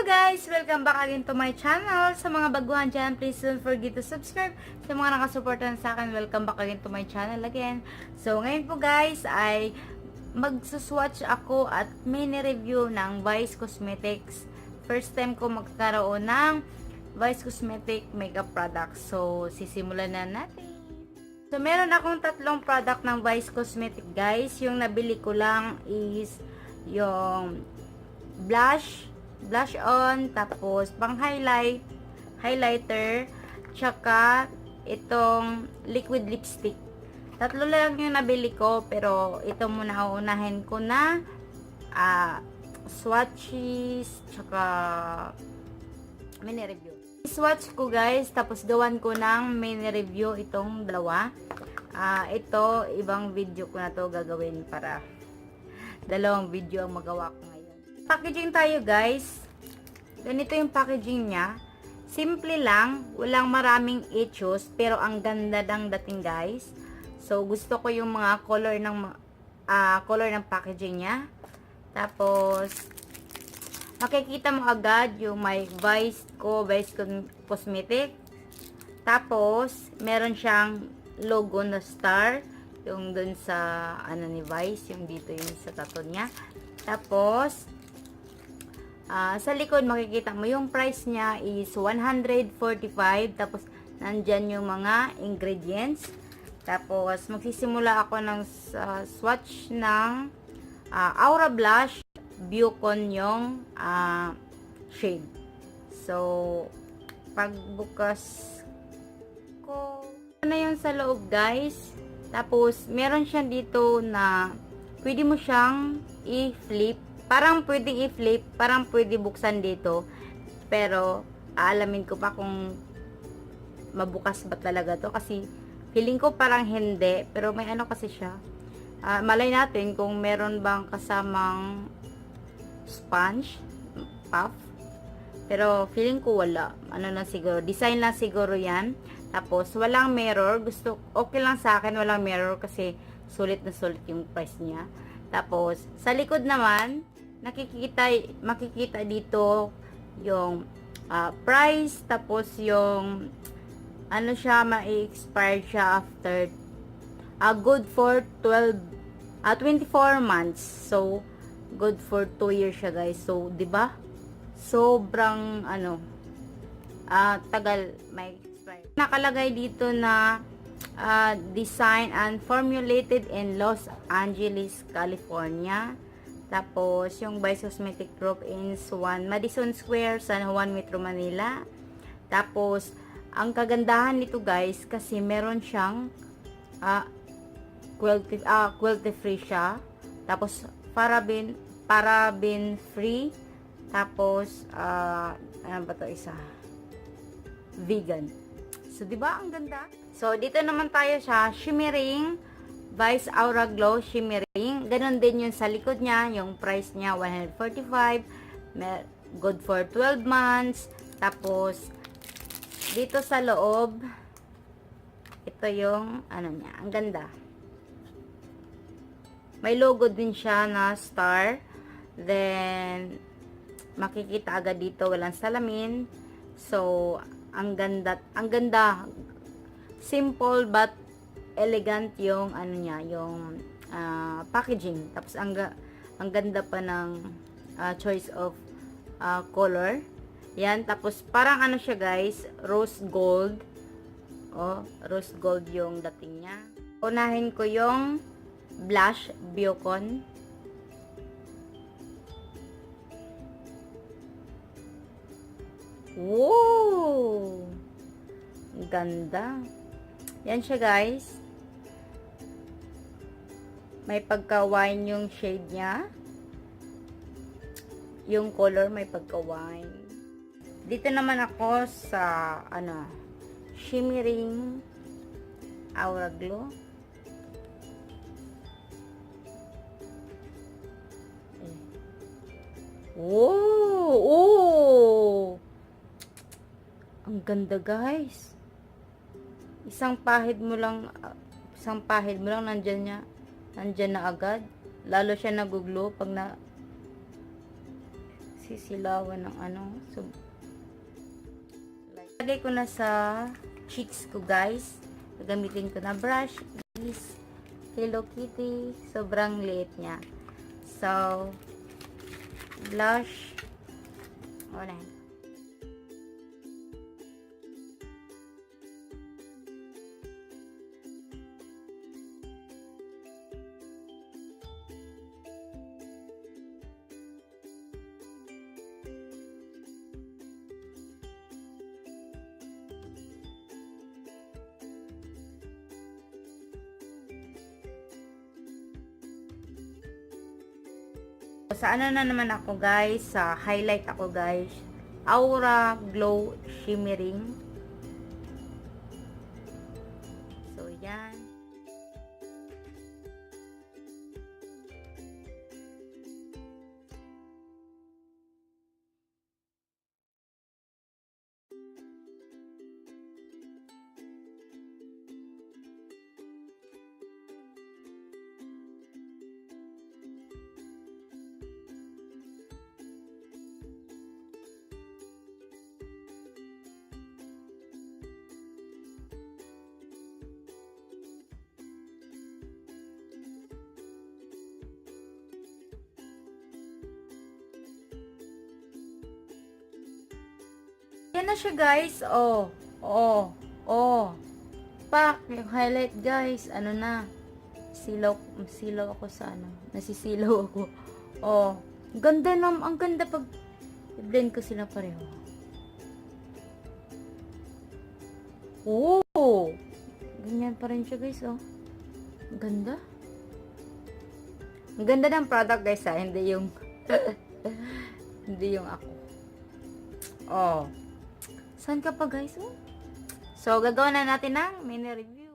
Guys! Welcome back again to my channel. Sa mga baguhan dyan, please don't forget to subscribe. Sa mga nakasuportan sa akin, welcome back again to my channel again. So, ngayon po guys, ay magsuswatch ako at mini review ng Vice Cosmetics. First time ko magkaroon ng Vice Cosmetic makeup products. So, sisimulan na natin. So, meron akong tatlong product ng Vice Cosmetic guys. Yung nabili ko lang is yung blush on, tapos pang highlighter, tsaka itong liquid lipstick. Tatlo lang yung nabili ko, pero ito muna uunahin ko na swatches, tsaka mini review. Swatch ko guys, tapos gawan ko ng mini review itong dalawa. Ito, ibang video ko na to gagawin para dalawang video ang magawa ko. Packaging tayo guys. Ganito yung packaging niya. Simple lang, walang maraming issues, pero ang ganda ng dating guys. So gusto ko yung mga color ng packaging niya. Tapos makikita mo agad yung may Vice Cosmetic. Tapos meron siyang logo na star, yung dun sa ni Vice, yung dito yung sa tattoo niya. Tapos sa likod makikita mo yung price niya is 145. Tapos nandyan yung mga ingredients. Tapos magsisimula ako ng swatch ng Aura Blush Bucon yung shade. So pagbukas ko na yung sa loob guys. Tapos meron siya dito na pwede mo siyang i-flip. Parang pwedeng i-flip, parang pwede buksan dito. Pero, aalamin ko pa kung mabukas ba talaga to. Kasi, feeling ko parang hindi. Pero may ano kasi siya. Malay natin kung meron bang kasamang sponge, puff. Pero, feeling ko wala. Ano na siguro. Design lang siguro yan. Tapos, walang mirror. Okay lang sa akin, walang mirror. Kasi, sulit na sulit yung price niya. Tapos, sa likod naman, makikita dito yung price, tapos yung ano siya, ma-expire siya after good for 24 months. So, good for 2 years siya guys. So, 'di ba? Sobrang tagal may expire. Nakalagay dito na design and formulated in Los Angeles, California. Tapos, yung Vice Cosmetic Group in Madison Square, San Juan, Metro Manila. Tapos, ang kagandahan nito guys, kasi meron siyang cruelty free siya. Tapos, paraben free. Tapos, ano ba to isa? Vegan. So, di ba ang ganda? So, dito naman tayo sa shimmering Vice Aura Glow Shimmering. Ganon din yun sa likod niya. Yung price niya, 145. Good for 12 months. Tapos, dito sa loob, ito yung, niya. Ang ganda. May logo din siya na star. Then, makikita agad dito, walang salamin. So, ang ganda. Simple but elegant yung yung packaging. Tapos ang ganda pa ng choice of color. Yan, tapos parang siya guys, rose gold. Rose gold yung dating niya. Unahin ko yung blush Bucon. Wow! Ganda. Yan siya guys. May pagka-wine yung shade niya. Yung color may pagka-wine. Dito naman ako sa shimmering Aura Glow. Wow! Oh! Ang ganda guys. Isang pahid mo lang nandyan na agad. Lalo siya naguglo pag sisilawan ng ano. So, lagay ko na sa cheeks ko, guys. Gagamitin ko na brush is Hello Kitty. Sobrang liit niya. So, blush. Wala. Sa ano na naman ako, guys, sa highlight ako, guys. Aura Glow Shimmering. So, yan. Yan na siya, guys. Oh. Oh. Oh. Pak. Yung highlight, guys. Ano na. Silaw ako sa ano. Nasisilaw ako. Oh. Ganda naman. Ang ganda pag i-blend ko sila pareho. Oh. Ganyan pa rin siya, guys. Oh. Ang ganda. Ang ganda ng product, guys, ha. Hindi yung hindi yung ako. Oh. Saan ka pa, guys? Oh? So, gagawin na natin ng mini review.